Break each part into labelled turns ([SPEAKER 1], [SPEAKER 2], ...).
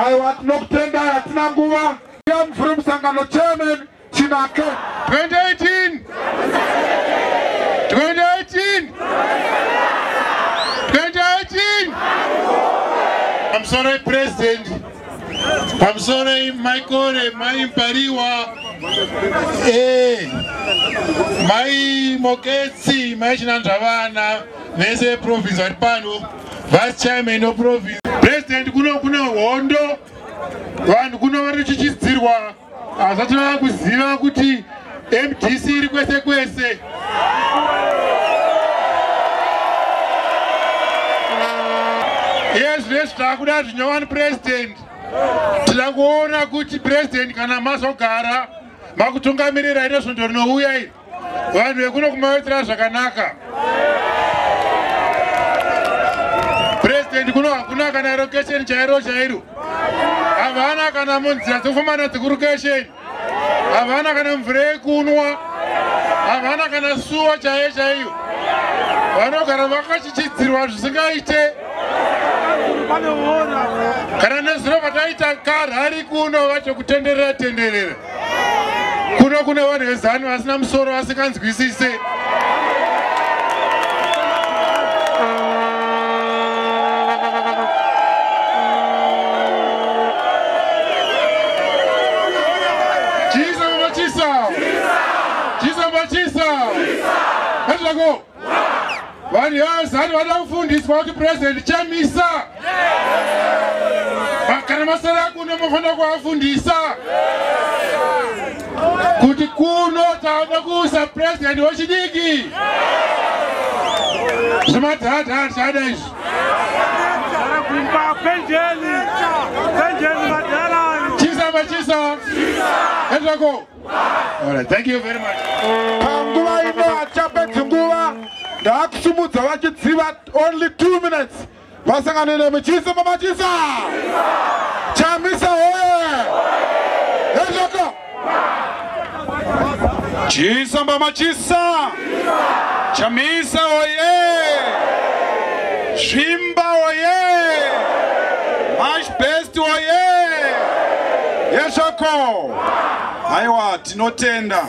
[SPEAKER 1] Aiwa, tinokutendai, hatina nguva. Mvuri musangano chairman Chinake.
[SPEAKER 2] 2018, 2018, 2018. Pamusoro, President. Pamusoro, Michael, Mai Mpariwa, Mai Moketsi, Mai Chinanzvavana, vese province vari pano, vice chairman weprovince. President, kuno kune hondo, vanhu kuno vari kuchichidzirwa, hazvati vava kuziva kuti MDC iri kwese kwese. Iye zvinezvi taakuda zvinyowani, President. Tida kuona kuti, President, kana mazogara makutungamirira ino svondo rinouya iri, vanhu vekuno kumavetera zvakanaka. President, kuno hakuna kana rokesheni chairo chairo, havana kana munzira dzekufamba nadzo kurokesheni, havana kana mvura yekunwa, havana kana sewer chaiyo chaiyo. Vanogara vakachichidzirwa zvisingaite. Kana nezuro vataita karari kuno, vacho kutenderera tenderera kuno, kune vanhu veZANU vasina musoro, vasinganzwisise. Chisa mama, chisa, chisa mama, chisa ezvako. Vanhu veZANU vada kufundiswa kuti President Chamisa, kana masara kuno, mofanira kuvafundisa kuti kuno tauda kuisa president wechidiki. Zvimadhadha tichada izvi.
[SPEAKER 3] Penjeni, penjeni madharani.
[SPEAKER 2] Chisa machisa ezvako. All right, thank you very much.
[SPEAKER 1] Panguva ino hatichapedzi nguva, ndaakusumudza vachidziva, only 2 minutes, vasangane nemi. Chisa mamachisa, Chamisa hoye! Ezvako.
[SPEAKER 4] Chisa mbamachisa, Chamisa oye! Zvimba oye! Mash Best oye! Yezvako. Aiwa, tinotenda.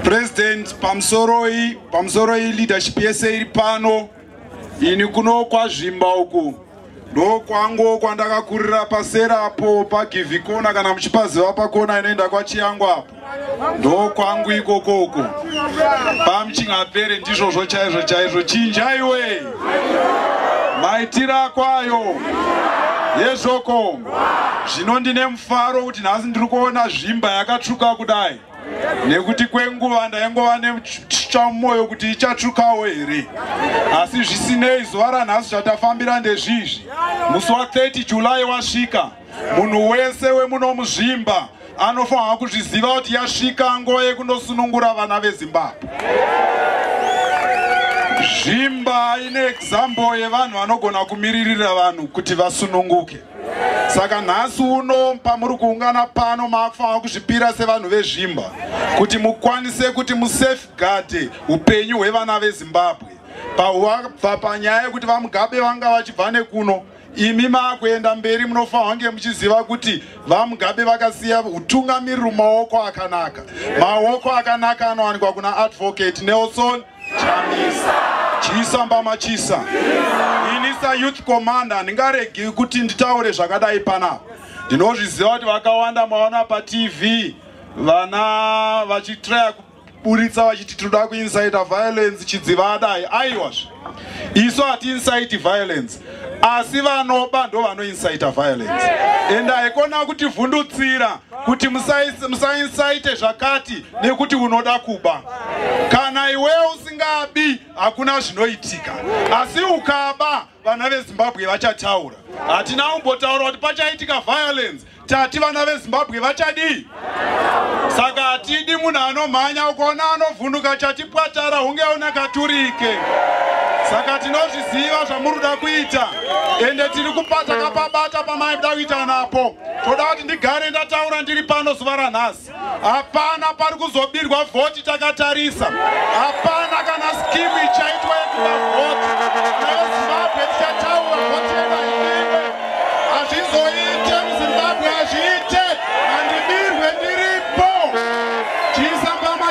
[SPEAKER 4] President, pamusoroi, pamusoroi leadership yese iri pano. Ini kuno kwaZvimba uku ndo kwangu kwandakakurira, paserapo paGivikona, kana muchipaziva, pakona inoenda kwaChiyangwa apo, ndo kwangu ikoko uko pamuchingapere. Ndizvozvo chaizvo chaizvo. Chinjaiwe maitiro akwayo yezvoko. Zvino ndine mufaro kuti nhasi ndiri kuona Zvimba yakatsvuka kudai, nekuti kwenguva ndaingova nechamwoyo kuti ichatsvukawo here. Asi zvisinei, zuva ranhasi zvatafambira ndezvizvi: musi wa30 July wasvika. Munhu wese wemuno muZvimba anofanirwa kuzviziva kuti yasvika nguva yekundosunungura vana veZimbabwe. Zvimba ine example yevanhu vanogona kumiririra vanhu kuti vasununguke. Saka nhasi uno pamuri kuungana pano, maakufanira kuzvipira sevanhu veZvimba kuti mukwanise kuti musafeguarde upenyu hwevana veZimbabwe. Pawabva panyaya yekuti vaMugabe vanga vachibva nekuno, imi maakuenda mberi, munofanira kunge muchiziva kuti vaMugabe vakasiya utungamiriri mumaoko akanaka. Maoko akanaka anowanikwa kuna Advocate Nelson Chamisa. Chisa mbamachisa. Ini sayouth commander handingaregi kuti nditaure zvakadai panapa. Ndinozviziva kuti vakawanda maona paTV vana vachitraya kuburitsa vachiti tinoda kuincita violence, Chidziva adai. Aiwazve, isu hatiincite violence, asi vanoba ndo vanoincita violence. Ende haikona kutivhundutsira kuti musaincite zvakati nekuti unoda kuba. Kana iwewe usingabi, hakuna zvinoitika, asi ukaba, vana veZimbabwe vachataura. Hatina kumbotaura kuti pachaitika violence, tati vana veZimbabwe vachadii. Saka hatidi munhu anomhanya. Ukaona anovhunduka, chatipwatara hunge una katurike. Saka tinozviziva zvamuri kuda kuita, ende tiri kupa takapabata pamaida kuita napo. Toda kuti ndigare ndataura ndiri pano zuva ranhasi: hapana pari kuzobirwa vhoti takatarisa, hapana kana scheme ichaitwa yekuba vhoti. Vana veZimbabwe, tichataura, vhoti yedu haibiwe.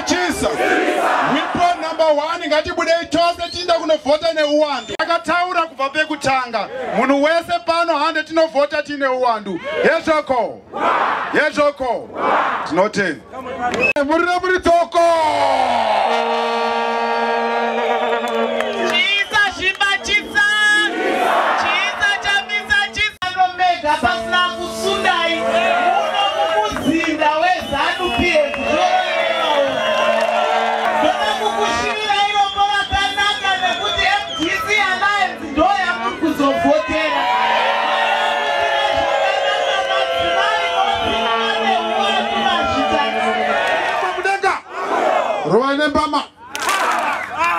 [SPEAKER 4] Chisa. Weapon number 1 ngatibudei tose tiinda kunovhota neuwandu. Akataura kubva pekutanga. Munhu wese pano hande tinovhota tine uwandu. Yezvoko. Yezvoko. Tinotenda.
[SPEAKER 1] Murire muri tsoko.
[SPEAKER 5] Chisa Zvimba chisa. Chisa Chamisa chisa nomega pasina kusundai. Muno mumuzinda weZANU PF. Ndoda kukushivirai rombo rakanaka nekuti MDC Alliance ndo yamuri kuzovhotera.
[SPEAKER 1] Mudenga. Rovai nembama.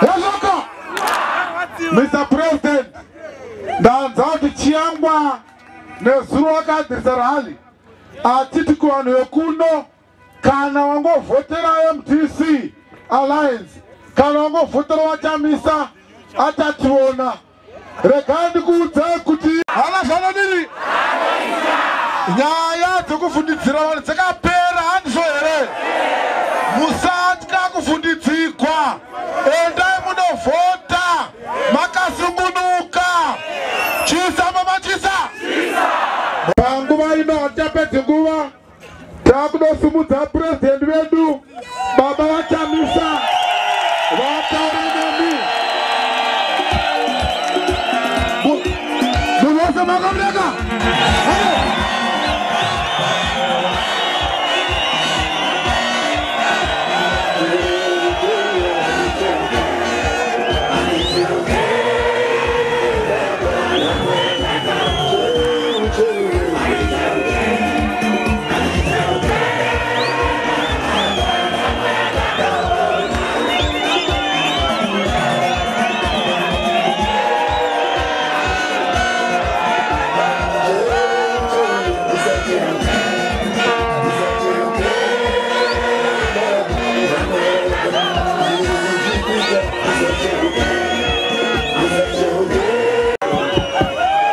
[SPEAKER 1] Yezvoko. Mr. President, ndanzwa kuti Chiyangwa nezuro wakadhirisa rally achiti kuvanhu vekuno kana wangovhotera MDC Alliance kana wangovhotera vaChamisa atationa. Regai ndikuudzai kuti hana zvanodini nyaya dzekuvhundidzira vanhu dzakapera, handizvo here? Musatya kuvhundidzigwa, endai munovhota makasungunuka. Chisa mama chisa. Panguva ino hatichapedzi nguva, takudosimudza purezidendi vedu baba vaChamisa vataure nemi. Munhu wose makamureka.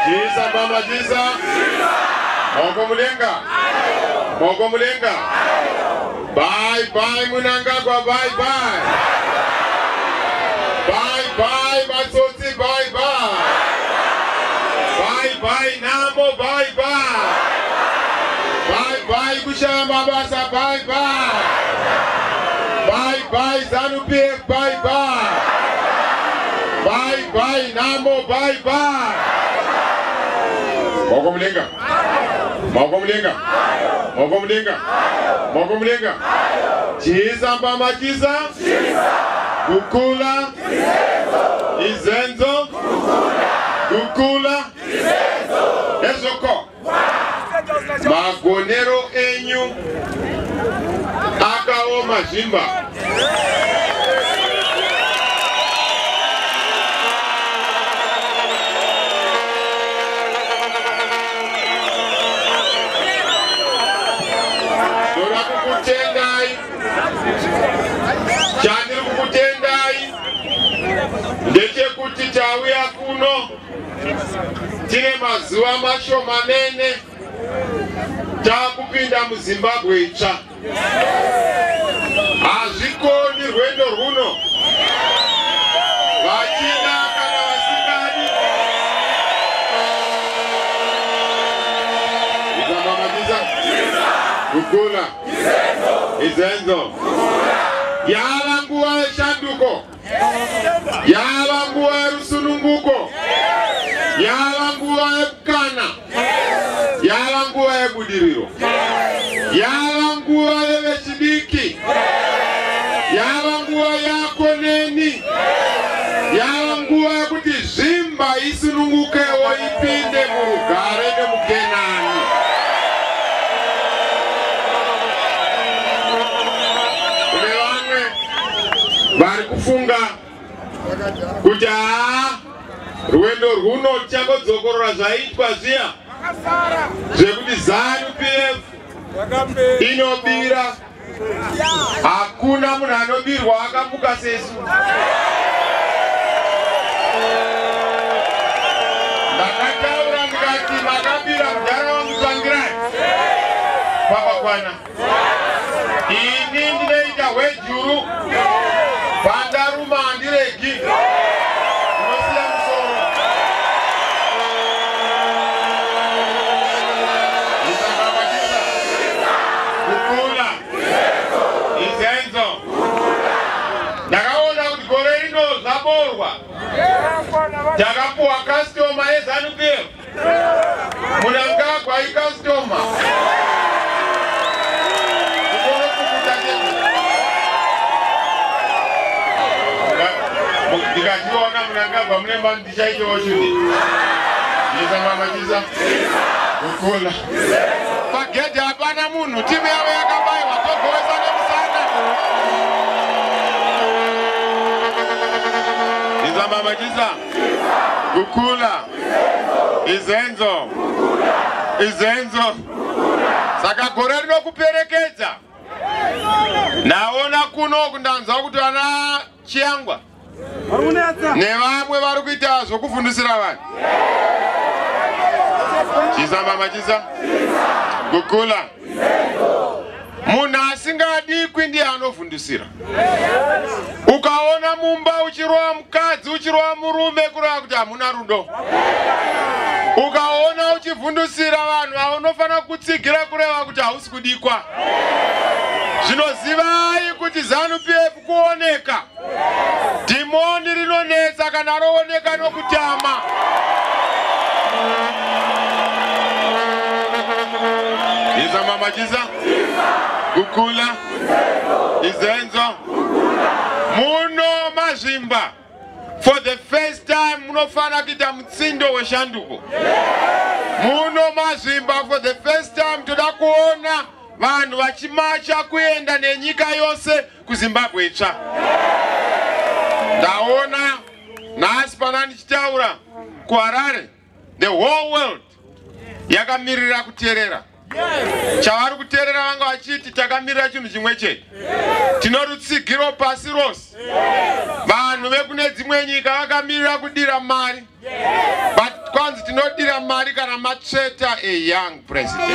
[SPEAKER 2] Chisa mama chisa. Maoko mudenga. Maoko mudenga. Bye bye Mnangagwa, bye bye. Bye bye Matsotsi, bye bye. Bye bye Namo, bye bye. Bye bye kushaya mabasa, bye bye. Bye bye ZANU PF, bye bye. Bye bye Namo, bye bye. Maoko mudenga. Maoko mudenga. Maoko mudenga. Maoko mudenga. Chisa mbama chisa. Kukula. Izenzo. Kukula. Ezoko. Magonero enyu akaoma Zvimba. Ndoda kukutendai. Chandiri kukutendai ndechekuti tauya kuno tine mazuva mashomanene takupinda muZimbabwe itsva. Hazvikoni rwendo rwuno, vachida kana vasingadi. Izamamatiza kukula izenzo. Yava nguva yeshanduko, yava nguva yerusununguko, yava nguva yekukana, yava nguva yebudiriro, yava nguva yevechidiki, yava nguva yako neni, yava nguva yekuti Zvimba isunungukewo ipinde murugare nemukenani. Kune vamwe vari kufunga kuti haa, rwendo rwuno tichangodzokorora zvaitwa zviya zvekuti ZANU PF inobira. Hakuna munhu anobirwa akamuka sesu. Ndakataura ndikati makabira mudhara wangu Tsvangirai kwakakwana. Ini ndinoita hwejuru.
[SPEAKER 6] Ndakaona kuti gore rino zvaborwa. Takapuwa customer yeZANU PF. Mnangagwa icustomer. Ndikachiona Mnangagwa mune mani ndichaitawo chini. Chisa mama chisa. Kukula. Pagedhi hapana munhu, timu yavo yakabaiwa togovesa nemusana. Chisa mama chisa. Kukula. Izenzo. Izenzo. Saka gore rinokuperekedza. Naona kuno kundanzwa kuti vana Chiyangwa nevamwe vari kuita zvokufundisira vanhu. Chisa mama chisa. Kukula. Munhu asingadikwi ndiye anovhundusira. Ukaona mumba uchirova mukadzi uchirova murume kureva kuti hamuna rudo. Ukaona uchivhundusira vanhu vaunofanira kutsigira kureva kuti hausi kudikwa. Zvinozivai kuti ZANU PF kuoneka. Dhimoni rinonetsa kana rooneka nokutama. Chisa mama chisa. Kukula. Izenzo. Muno mazvimba. For the first time munofana kuita mutsindo weshanduko. Muno mazvimba for the first time toda kuona vanhu vachimacha kuenda nenyika yose kuZimbabwe itsva. Ndaona nhasi pana ndichitaura kuHarare, the whole world yakamirira kuteerera. Chavari kuteerera vanga vachiti takamirira chinhu chimwe chete. Tino rutsigiro pasi rose. Vanhu vekune dzimwe nyika vakamirira kudira mari. But kwanzi tinodira mari kana matsveta a young president.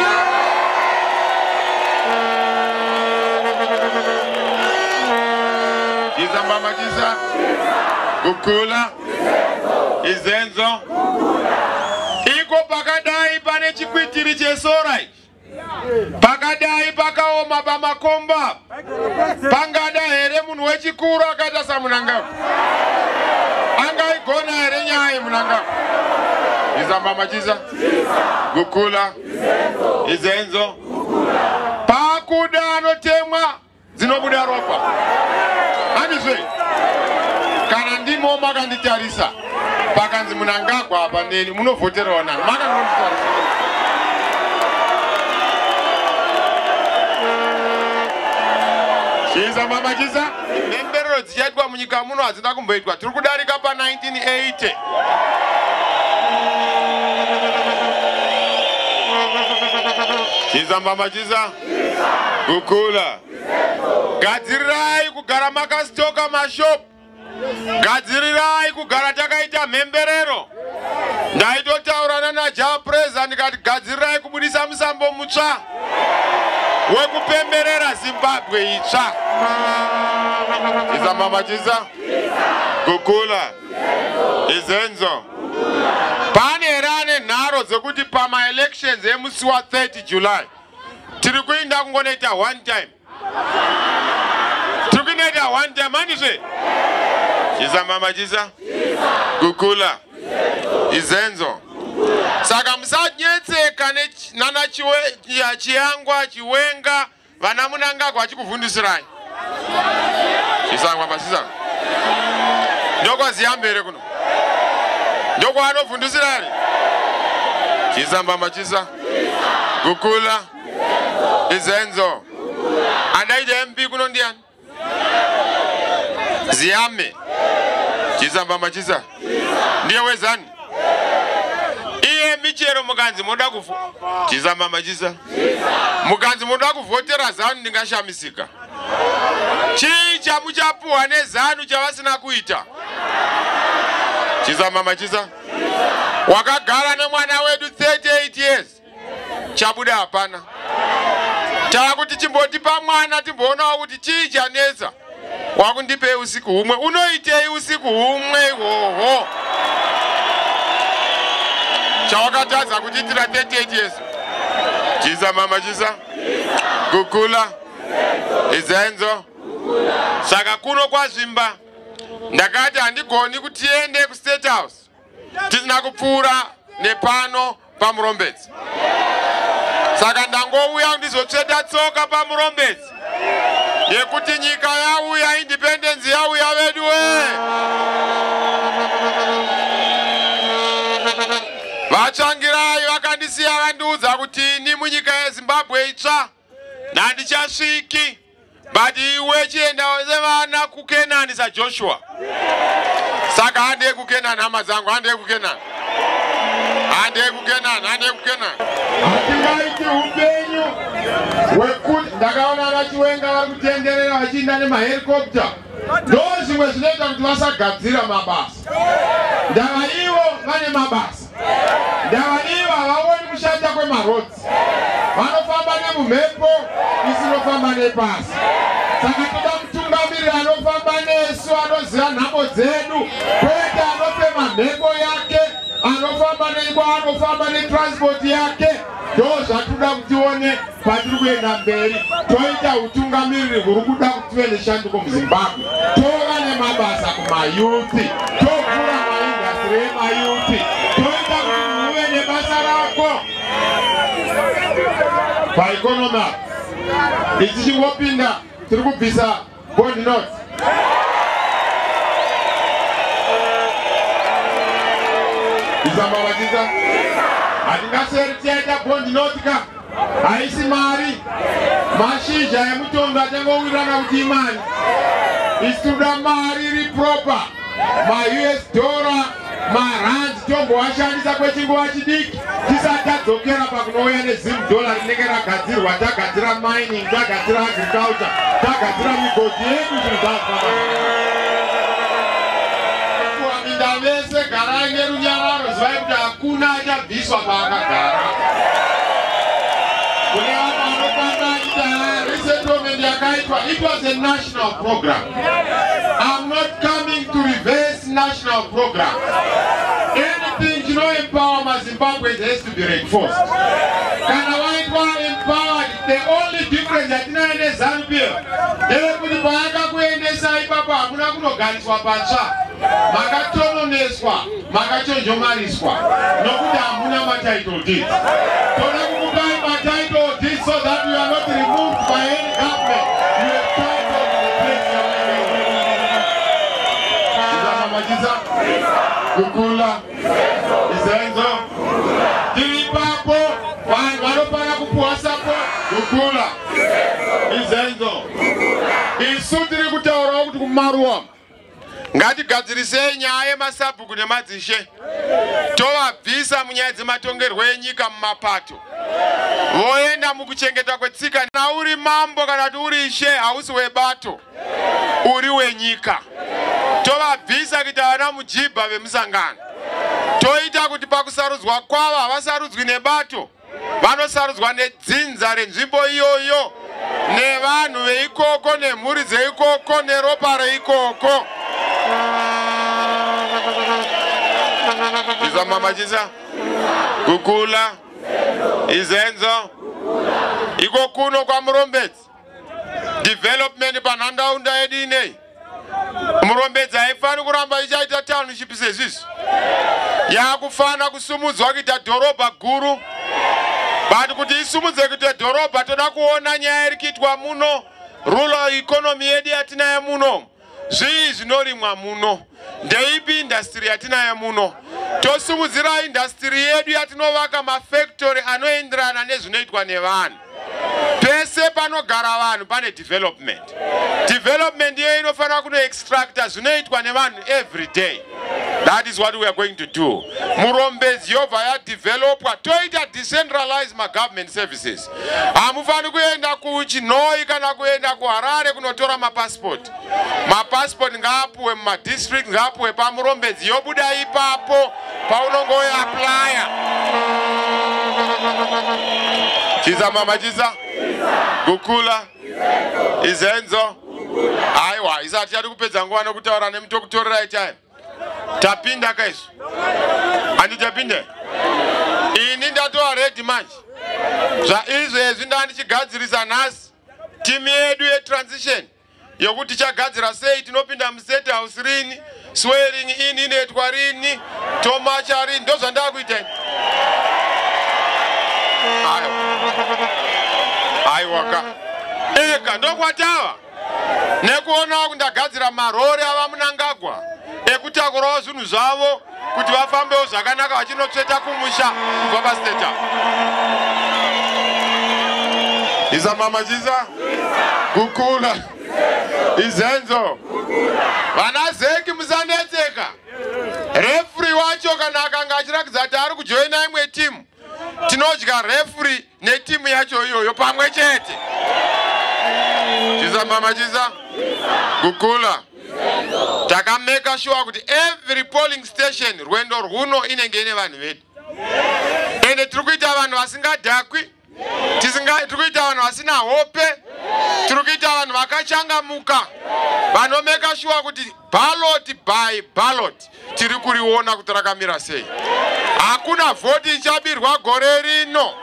[SPEAKER 6] Chisa mama chisa. Kukula. Izenzo. Iko pakadai pane chikwitiri chesora ichi. Pakadai pakaoma pamakomba. Pangada here munhu wechikuru akaita saMnangagwa? Angaigona here nyaya yeMnangagwa? Chisa mama chisa. Kukula. Izenzo. Pakuda anotemwa dzinobuda ropa. Handizve? Kana ndimo makanditarisa pakanzi Mnangagwa apa neni munovhoterawo nani? Makanditarisa. Chisa mama chisa. Mhemberero dzichaitwa munyika muno hadzina kumboitwa. Tiri kudarika pa 1980. Chisa mama chisa. Kukula. Gadzirirai kugara makasitoka mashopu. Gadzirirai kugara takaita mhemberero. Ndaitotaurana naJah Preza ndikati gadzirirai kubudisa musambo mutsva wekupemberera Zimbabwe itsva. Chisa mama chisa. Kukula. Izenzo. Pane here ane nharo dzekuti pamaelections emusi wa 30 July tiri kuinda kungonoita one time. Tiri kuinoita one time handizve? Chisa mama chisa. Kukula. Izenzo. Saka musanyetseka nana Chiyangwa, Chiwenga, vana Mnangagwa vachikuvhundisirai. Chisa mama chisa. Ndokwaziyambere kuno. Ndokwanovhundusira here? Chisa mama chisa. Kukula. Izenzo. Andaita MP kuno ndiani? Ziyame. Chisa mama chisa. Ndiye wezani? Iye michero mukanzi moda kufu. Chisa mama chisa. Mukanzi moda kuvhotera ZANU ndingashamisika. Chii chamuchapuwa neZANU chavasina kuita? Chisa mama chisa. Wakagara nemwana wedu 38 years. Chabuda hapana. Takuti chimbotipa mwana timboonawo kuti chii chanetsa. Wakundipei usiku humwe. Unoitei usiku humwe ihwohwo? Chawakatadza kutiitira 38 years. Chisa mama chisa. Kukula. Izenzo. Saka kuno kwaZvimba ndakati handigoni kuti tiende kuState House tisina kupfuura nepano paMurombedzi. Saka ndangouya ndizotsveta tsoka paMurombedzi yekuti nyika yauya, independence yauya vedu we. VaTsvangirai vakandisiya vandiudza kuti ini munyika yeZimbabwe itsva handichasviki, but iwe chienda sevana kuKenani saJoshua. Saka handei kuKenani, hama dzangu, handei kuKenani, handei kuKenani, handei kuKenani.
[SPEAKER 1] Hatingaiti upenyu hwekuti ndakaona vaChiwenga vari kutenderera vachiinda nemahelicopter. Ndo zvimwe zvinoita kuti vasagadzira mabasa. Ndava ivo vane mabasa, ndava ivo havaoni kushata kwemaroads, vanofamba nemumhepo, isinofamba nepasi. Saka toda mutungamiriri anofamba nesu, anoziva nhamo dzedu, kwete anofema mhepo yake, anofamba neikwa, anofamba netransport yake. Ndo zvatoda kuti tione patiri kuenda mberi. Toita utungamiriri huri kuda kuti tive neshanduko muZimbabwe, tova nemabasa kumayouth, tovhura maindustry emayouth, toita kuti munhu uve nebasa rako. Paeconomy apa ichichingopinda, tiri kubvisa bond note. Isambavachisa hatingaseri tichaita bond note ka. Haisi mari, mashizha emutondo achangowirirana kuti imari. Isi toda mari iri proper, maUS dollar, marand tomboashandisa kwechinguva chidiki tisati tadzokera pakunouya neZim dollar rinenge ragadzirwa. Tagadzira mining, tagadzira agriculture, tagadzira migodhi yedu, zvinhu zvazvifamba. Minda vese garai nerunyararo, zivai kuti hakuna achabviswa paakagara. Kune vamwe vanofamba achiti resettlement yakaitwa, it was a national program. I'm not coming to reverse national program. Anything chinoempower maZimbabweans has to be reinforced. Kana waitwa empowered, the only difference yatinayo neZANU PF ndeyekuti payakakuendesa ipapo hamuna kunogariswa patsva, makatononeswa, makachonjomariswa nokuti hamuna matitle deeds. Toda kukupai matitle deeds so that you are not removed by any government. You have title to the place. Machisa kukula izenzo tiri ipapo. Vanhu vanofana kupuwa support. Kukula izenzo.
[SPEAKER 6] Isu tiri kutaurawo kuti kumaruwa ngatigadzirisei nyaya yemasabhuku nemadzishe, tovabvisa munyaya dzematongerwo enyika mumapato, voenda mukuchengeta kwetsika. Na uri mambo kana kuti uri ishe, hausi webato, uri wenyika. Tovabvisa kuita vana mujibha vemusangano. Toita kuti pakusarudzwa kwavo havasarudzwi nebato, vanosarudzwa nedzinza renzvimbo iyoyo, nevanhu veikoko, nemhuri dzeikoko, neropa reikoko. Izamamachisa kukula izenzo. Iko kuno kwaMurombedzi, development panharaunda yedu inei, Murombedzi haifani kuramba ichaita township sezvizvi, yakufana kusumudzwa kuita dhorobha guru. But kuti isumudze kuita dhorobha, toda kuona nyaya iri kuitwa muno, rural economy yedu yatinayo muno. Zvii zvinorimwa muno? Ndeipi industry yatinayo muno? Tosumudzira industry yedu yatinovaka, mafactory anoenderana nezvinoitwa nevanhu. Pese panogara vanhu pane development. Development iyoyo inofanira kunoextracta zvinoitwa nevanhu every day. That is what we are going to do. Murombedzi yobva yadevelopwa, toita decentralize magovernment services. Hamufani kuenda kuChinhoi kana kuenda kuHarare kunotora mapasipoti. Mapasipoti ngaapuwe mumadistrict, ngaapuwe paMurombedzi, yobuda ipapo paunongoapplya. Chisa mama, chisa kukula izenzo. Aiwa, isati yati kupedza nguva nokutaura nemutokutorerai time. Tapinda kaizvo, handi tapinda. Ini ndatova ready manje. Zvaizvezvi ndaa ndichigadzirisa nhasi timu yedu yetransition. yokuti tichagadzira sei, tinopinda muState House rini, swearing in inoitwa rini, tomacha rini, ndozvandakuita ini. Aiwaka eka ndokwatava nekuonawo kuti ndagadzira marori avaMunangagwa ekutakurawo zvinhu zvavo kuti vafambewo zvakanaka vachinotsveta kumusha kubva paState House. Isa mama chisa kukula izenzo. Vana ZEC musanetseka. Referee wacho kana akanga achirakidza kuti ari kujoina imwe timu, tinodya referee netimu yacho iyoyo pamwe chete. Chisa mama chisa kukula. Takameka sure kuti every polling station rwendo rwuno inenge ine vanhu vedu, ende tiri kuita vanhu vasingadhakwi, tiri kuita vanhu vasina hope, tiri kuita vanhu vakachangamuka, vanomeka sure kuti ballot by ballot tiri kuriona kuti rakamira sei. Hakuna vhoti ichabirwa gore rino,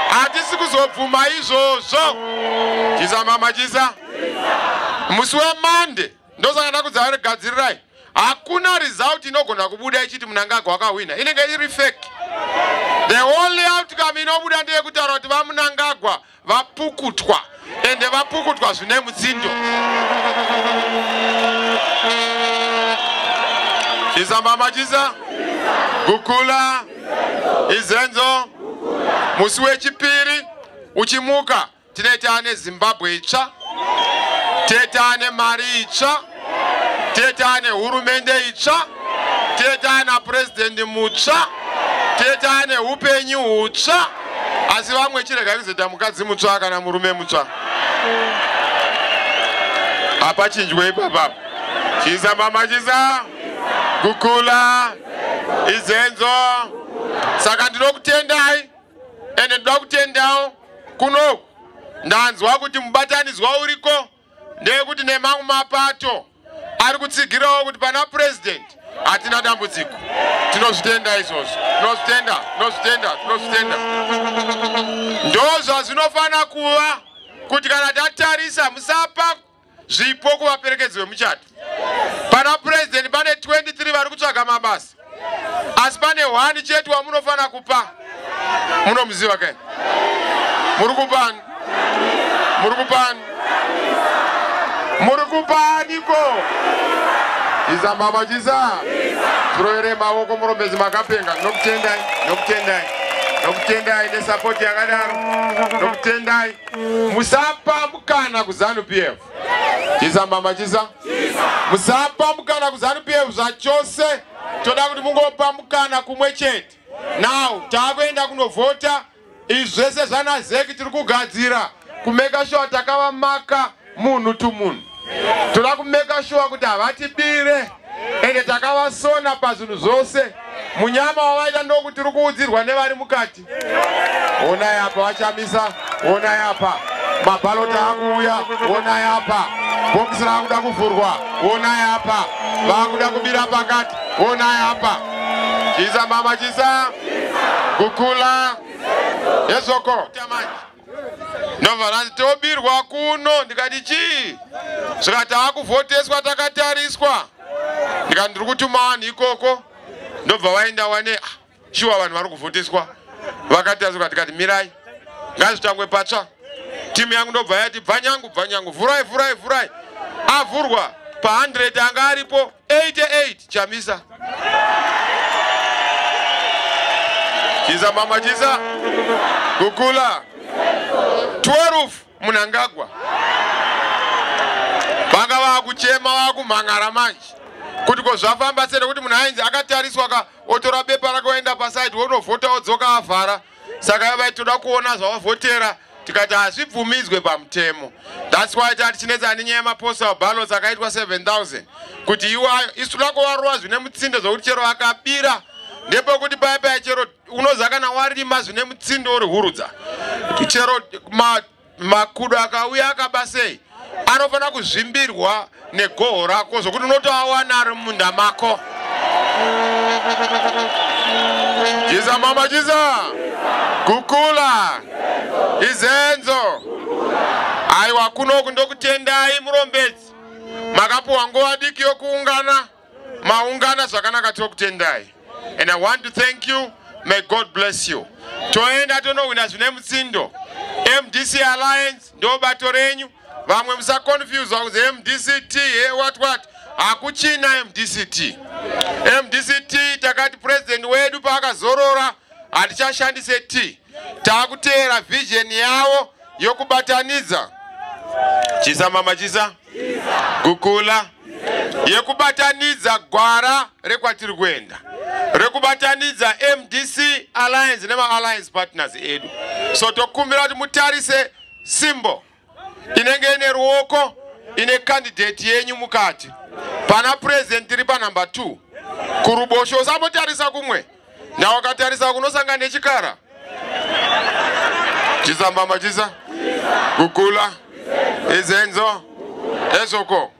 [SPEAKER 6] hatisi kuzobvuma izvozvo. Chisa mama chisa. Musi weMande ndosaka ndakudzagadzirirai. Hakuna result inogona kubuda ichiti Munangagwa akahwina, inenge iri fake. The only outcome inobuda ndeyekutaura kuti vaMunangagwa vapukutwa, ende vapukutwa zvine mutsindo. Chisa mama chisa gukula izenzo. Musi wechipiri uchimuka tinete neZimbabwe itsva, tete mari itsva, tete hurumende itsva, tete napurezidendi mutsva, tete upenyu hutsva. Asi vamwe chiregai kuzoita mukadzi mutsva kana murume mutsva, hapachinjwe ipapapa. Chisa mama chisa kukula izenzo. Saka ndinokutendai, ende ndoda kutendawo kunoku. Ndanzwa kuti mubatanidzwa uriko ndeyekuti nemamwe mapato ari kutsigirawo kuti pana purezidendi hatina dambudziko. Tinozvitenda izvozvo, tinozvitenda, tinozvitenda, tinozvitenda. Ndo zvazvinofanira kuva, kuti kana tatarisa, musapa zvipo kuvaperekedzi vemuchato. Pana purezidendi pane 23 vari kutsvaga mabasa, asi pane 1 chete wamunofanira kupa. Munomuziva kai? Muri kupani? Muri kupani? Muri kupaniko? Isa mama chisa tirovere maoko. Murombezi makapenga. Nokutendai, nokutendai, nokutendai nesapoti yakadaro, nokutendai. Musapa mukana kuZANU PF. Chisa mama chisa. Musapa mukana kuZANU PF zvachose. Toda kuti mungopa mukana kumwe chete. Now taakuenda kunovhota. Izvi zvese zvana ZEC tiri kugadzira kumeka sure takavamaka munhu to munhu. Toda kumeka sure kuti havatibire, ende takavasona pazvinhu zvose. Munyama wavaita ndokuti tiri kuudzirwa nevari mukati, onai apa vachamisa, onai apa mabhaloti akuuya, onai apa bhokisi raakuda kuvhurwa, onai apa vaakuda kubira pakati, onai apa. Chisa mama chisa kukula yezvoko. Ndobva ranzi tobirwa kuno. Ndikati chii? Zvikati akuvhoteswa takatariswa. Ndikati ndiri kutuma vanhu ikoko. Ndobva vaenda wane, ah, shuwa vanhu vari kuvhoteswa vakatariswa. Tikati mirai, ngazvitangwe patsva. Timu yangu ndobva yati bvanyangu bvanyangu, vhurai vhurai vhurai. Avhurwa, pa100 anga aripo 88 Chamisa. Chisa mama chisa kukula. 12 Munangagwa. Vanga vakuchema, vakumhangara manje kuti ko zvafamba sei, nekuti munhu ainzi akatariswa ka, otora bepa rake oenda pasaidi, wonovhota, odzoka avhara. Saka vaitoda kuona zvavavhotera. Tikati hazvibvumidzwe pamutemo. That's why tati tinetsa nenyaya yemapostal ballots akaitwa 7000, kuti iwayo isu toda kuvarova zvine mutsindo, zvokuti chero akabira ndepekuti paya paya, chero unoziva kana warima zvine mutsindo uri hurudza, chero makudo akauya akaba sei, anofanira kuzvimbirwa negoho rako, zvokuti unotoawana ari mumunda mako. Chisa mama chisa kukula izenzo. Aiwa, kunoku ndokutendai, murombedzi. Makapuwa nguva diki yokuungana, maungana zvakanaka, tokutendai. And I want to thank you. May God bless you. Toenda tonowina zvine mutsindo. MDC Alliance ndo bato renyu. Vamwe musaconfuswa kunzi MDCT, hey, what what. Hakuchina MDCT. MDCT takati president wedu paakazorora hatichashandise T. Taakuteera vision yavo yokubatanidza. Chisa mama chisa. Gukula. Yekubatanidza gwara rekwatiri kuenda. Rekubatanidza MDC Alliance nema-alliance partners edu. So tokumbira kuti mutarise symbol inenge ine ruoko ine candidate yenyu mukati. Pana president iri panhamba 2 kuruboshwe, usambotarisa kumwe. Nawakatarisa kunosangana nechikara. Chisa mama chisa. Gukula. Izenzo. Ezoko.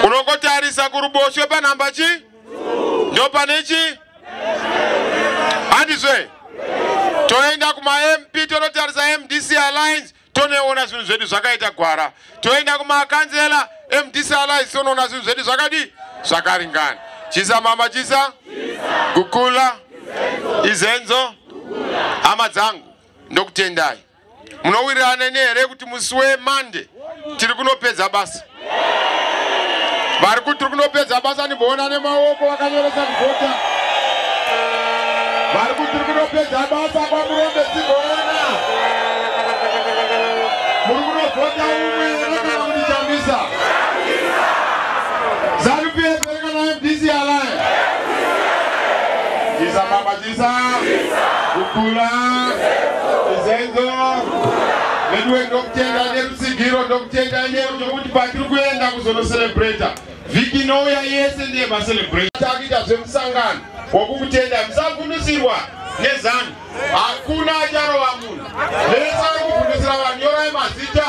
[SPEAKER 6] Unongotarisa kuruboshwe panhamba chi? Ndo pane chi? Handizve. Toenda kuma-MP tonotarisa MDC Alliance, tonoona zvinhu zvedu zvakaita gwara. Toenda kumakansela, MDC Alliance, tonoona zvinhu zvedu zvakadi zvakaringana. Chisa mama chisa. Gukula. Izenzo. Hama dzangu, ndokutendai. Munowirirana neni here kuti musi weMonday tiri kunopedza basa? Vari kuti tiri kunopedza basa, ndimboona nemaoko vakanyoresa kuvhota. Vari kuti tiri kunopedza basa kwaMurombe, timboona. Muri kunovhota umwe here kana kuti Chamisa? ZANU PF here kana MDC Alliance? Chisa mama chisa. Gukula. Izenzo. Veduwe, ndokutenda nerutsigiro, ndokutenda nerudo patiri kuenda kuzonocelebrata. Vhiki inouya yese ndiye macelebration. Takuita zvemusangano wokukutenda. Musavhundusirwa neZANU. Hakuna acharova munhu. Vese vari kuvhundusira vanhu, nyorai mazita.